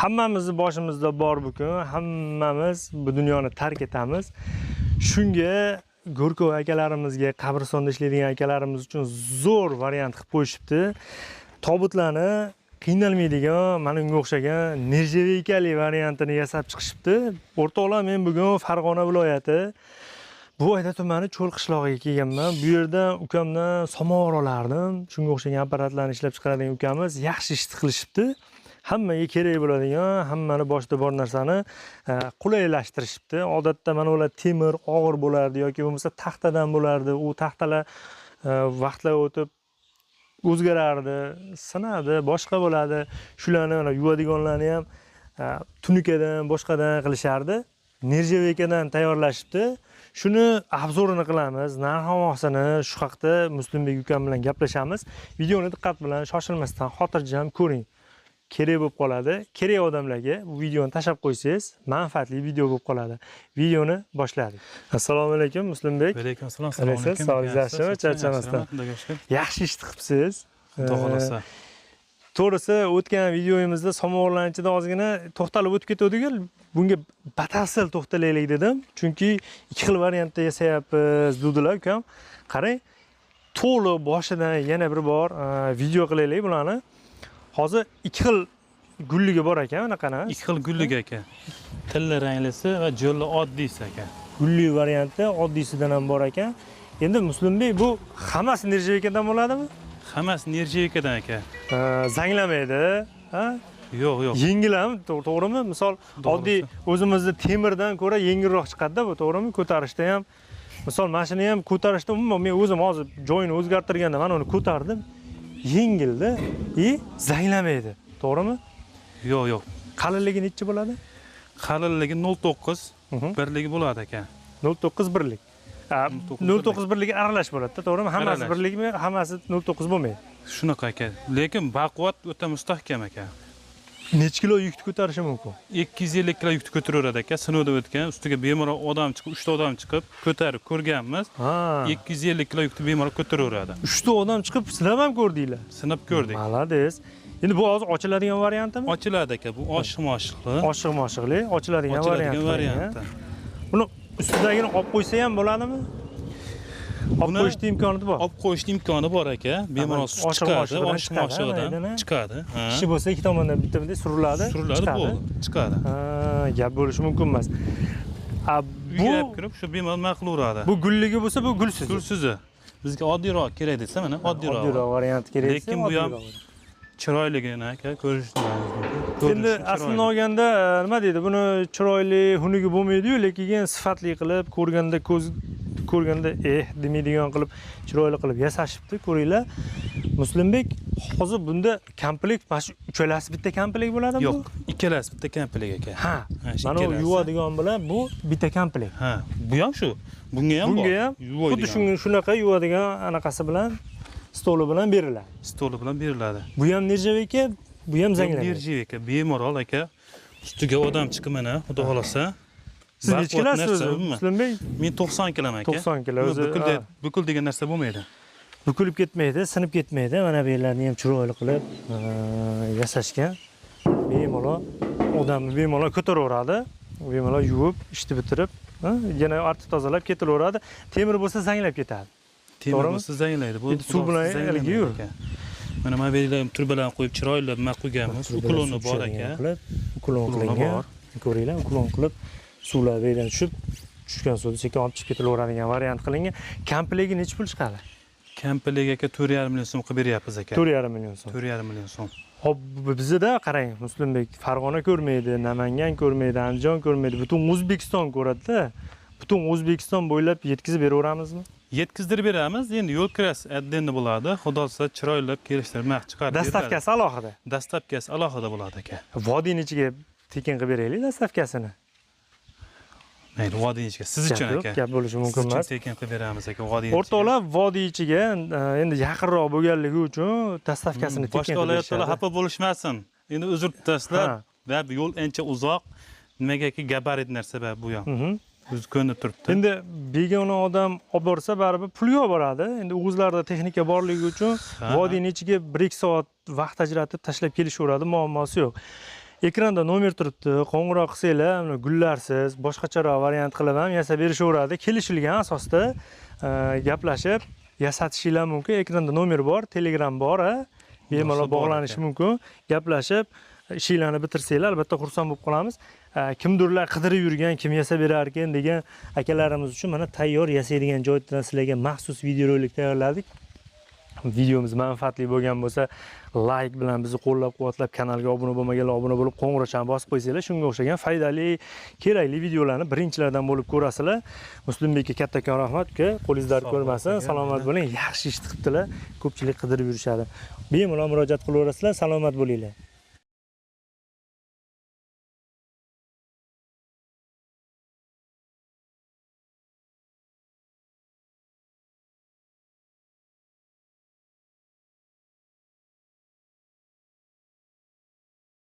Hammamizni boshimizda bor bu kun, hammamiz bu dunyoni tark etamiz. Shunga go'rkov akalarimizga, qabristonda ishlaydigan akalarimiz uchun zo'r variant qilib qo'yishibdi. Tobutlarni qiynalmaydigan, mana unga o'xshagan нержавейка li variantini yasab chiqishibdi. O'rtoqlar, men bugun Farg'ona viloyati Buvayda tumani Cho'l qishlog'iga kelganman. Bu yerda ukamdan samovar olardim. Shunga o'xshagan apparatlarni ishlab chiqaradigan ukamiz yaxshi ish qilishibdi. Hammaga kerak bo'ladigan, hammani boshida bor narsani qulaylashtirishibdi. Odatda mana ular temir og'ir bo'lardi yoki bo'lmasa taxtadan bo'lardi. U taxtalar vaqtlar o'tib o'zgarardi, sinadi, boshqa bo'ladi. Shularni mana yuvadiganlarni ham tunukadan, boshqadan qilishardi. Нержавейка dan tayyorlashibdi. Shuni обзор ini qilamiz, narx-navosini shu haqda Muslimbek ukam bilan gaplashamiz. Videoni diqqat bilan, shoshilmasdan, xotirjam ko'ring. Kerak bo'lib qoladi. Kerak odamlarga bu videoni tashlab qo'ysangiz, manfaatli video bo'lib qoladi. Videoni boshladik. Assalomu alaykum, Muslimbek. Alaykum assalom. Qalaysiz? Sog'ligingiz yaxshimi? Charchamasdan. Xudoga shukur. Yaxshi ish qilibsiz. Xudo xohlasa. To'g'risi, o'tgan videoyimizda samovarlarning ichida ozgina to'xtalib o'tib ketgandik. Bunga batafsil to'xtalaylik dedim. Chunki ikki xil variantda yasayapmiz dedilar ukam. Qarang, to'liq boshidan yana bir bor video qilaylik bularni. Hozir ikki xil gulligi bor ekan, bunaqani. Ikki xil gullik aka. Tilla ranglisi va jo'lli oddiysi aka. Gulli varianti oddiysidan ham bor ekan. Endi Muslimbek, bu hammasi нержавейка dan bo'ladimi? Hammasi нержавейка dan aka. Zanglamaydi, ha? Yo'q, yo'q. Yengil ham, to'g'rimi? Misol, To'g'risi. oddiy o'zimizni temirdan ko'ra yengilroq chiqadi-da bu, to'g'rimi? Ko'tarishda ham, misol, mashina ham ko'tarishda umuman men o'zim hozir joyini o'zgartirganda mana uni ko'tardim. Yengilda и zanglamaydi, to'g'rimi? Yo'q, yo'q. Qalinligi nechi bo'ladi? Qalinligi 0.9 birligi bo'ladi aka. 0.9 birlik. Ha, 0.9 0.9 birligi aralash bo'ladi-da, to'g'rimi? Hammasi Aralash. birlikmi? Hammasi 0.9 bo'lmaydi. Shunaqa aka. Lekin baquvvat, o'ta mustahkam aka. Necha kilo yukni ko'tarishi mumkin? 250 kilo yukni ko'taraveradi aka. Sinovdan o'tgan, ustiga bemalol odam chiqib, 3 ta odam chiqib, ko'tarib ko'rganmiz. 250 kilo yukni bemalol ko'taraveradi. 3 ta odam chiqib sinab ham ko'rdinglar. Sinab ko'rdik. Молодец. Endi bu hozir ochiladigan variantimi? Ochiladi aka, bu oshiq moshiqli. Oshiq moshiqli, ochiladigan Ochiladigan variant. varianti. Buni ustidagini olib qo'ysa ham bo'ladimi? Olib Buni qo'yishni imkoni bor. Olib qo'yishni imkoni bor aka. Bemalol Oshiq chiqadi, moshiqdan oshiq chiqadi, moshiqdan maydana. chiqadi. Ha. Kishi bo'lsa ikki tomondan bitta-bitta suriladi, Suriladi, chiqadi. bo'ldi, chiqadi. Ha, gap bo'lishi mumkin emas. A, Bu bu kirib shu bemalol nima qilaveradi. bu gulligi bo'lsa, bu gulsiz. Gulsizi. Bizga oddiyroq kerak desa, mana oddiyroq. Oddiyroq variant kerak desa, Lekin bu ham oddiyroq variant. chiroyligini aka ko'rishingiz mumkin. Endi Ko'rinishi aslini chiroyli. olganda nima deydi, buni chiroyli, xunugi bo'lmaydi-yu, lekin sifatli qilib, ko'rganda ko'z ko'rganda eh demaydigan qilib, chiroyli qilib yasashibdi, ko'ringlar. Muslimbek, hozir bunda komplekt mana shu uchalasi bitta komplekt bo'ladimi? Yo'q, ikkalasi bitta komplekt aka. Ha, Ha, shu mana u ikkalasi. yuvadigan bilan bu bitta komplekt. Ha, bu ham shu. Bunga ham bor. Bunga ham xuddi Yuvadigan. shunga shunaqa yuvadigan anaqasi bilan, stoli bilan beriladi. Stoli bilan beriladi. Bu ham нержавейка, bu ham zanglamaydi. Нержавейка, bemalol aka. Ustiga odam chiqib mana, xudo xolasa. Siz necha Baquvvat kilosiz narsa, o'zi, umuman. Muslimbek? Men 90 kiloman aka. 90 kilo Buni o'zi, bukil ha. bukil degan narsa bo'lmaydi. Bukilib ketmaydi, sinib ketmaydi. Mana bu yerlarni ham chiroyli qilib yasashgan. Bemalol odamni bemalol ko'taraveradi. Bemalol yuvib, ishni bitirib, ha, yana artib tozalab ketilaveradi. Temir bo'lsa zanglab ketadi. Temir To'g'rimi? bo'lsa zanglaydi. Bu Endi suv bilan zanglamaydi haligi yur. aka. Mana bu yerga ham trubalarni qo'yib chiroyli nima qo'yganmiz. Уклон i bor aka. Qilib, уклон Уклон i qilingan. bor. Ko'ringlar, уклон qilib suvlar bu yerdan tushib, tushgan suvni sekin olib chiqib ketilaveradigan variant qilingan. Komplekti necha pul chiqadi? Komplekt aka 4,5 million so'm qilib beryapmiz aka. 4,5 million so'm. 4,5 million so'm. Hop, bizda qarang, Muslimbek, Farg'ona ko'rmaydi, Namangan ko'rmaydi, Andijon ko'rmaydi, butun O'zbekiston ko'radi-da. Butun O'zbekiston bo'ylab yetkazib beraveramizmi? Yetkazdirib beramiz. Endi yo'l kirasi отдельно bo'ladi. Xudo xohlasa chiroylab kelishtirib naq chiqarib beriladi. Доставка si alohida. Доставка si alohida bo'ladi aka. Vodiyni ichiga tekin qilib beraylik доставка sini. Mayli, vodiy ichiga siz uchun Gap yo'q, aka. gap bo'lishi mumkin Siz uchun emas. tekin qilib beramiz aka vodiy ichiga. O'rtoqlar, vodiy ichiga endi yaqinroq bo'lganligi uchun доставка sini tekin Boshqa qilib viloyatlar berishadi. xafa bo'lishmasin. Endi uzr tutasizlar. Ha. Va bu yo'l ancha uzoq. Nimagaki gabarit narsa bu ham. O'zi ko'rinib turibdi. Endi begona odam olib borsa baribir pulga olib boradi. Endi o'zlarida texnika borligi uchun vodiyni ichiga 1-2 soat vaqt ajratib tashlab kelishaveradi, muammosi yo'q. Ekranda nomer turibdi. Qo'ng'iroq qilsanglar, mana gullarsiz, boshqacharoq variant qilib ham yasab berishaveradi. Kelishilgan asosda gaplashib yasatishinglar mumkin. Ekranda nomer bor, Telegram bor, bemalol bog'lanish mumkin. Gaplashib ishinglarni bitirsanglar, albatta xursand bo'lib qolamiz. Kimdirlar qidirib yurgan, kim yasab berar ekan degan akalarimiz uchun mana tayyor yasaydigan joydan sizlarga maxsus videorolik tayyorladik. Videomiz manfaatli bo'lgan bo'lsa, like bilan bizni qo'llab-quvvatlab, kanalga obuna bo'lmaganlar obuna bo'lib, qo'ng'iroqchani bosib qo'ysanglar, shunga o'xshagan foydali, kerakli videolarni birinchilardan bo'lib ko'rasizlar. Muslimbekka kattakon rahmat, uka, qo'lingiz dard ko'rmasin, salomat bo'ling, yaxshi ish qilibdilar, ko'pchilik qidirib yurishadi. Bemalol murojaat qilaverasizlar, salomat bo'linglar.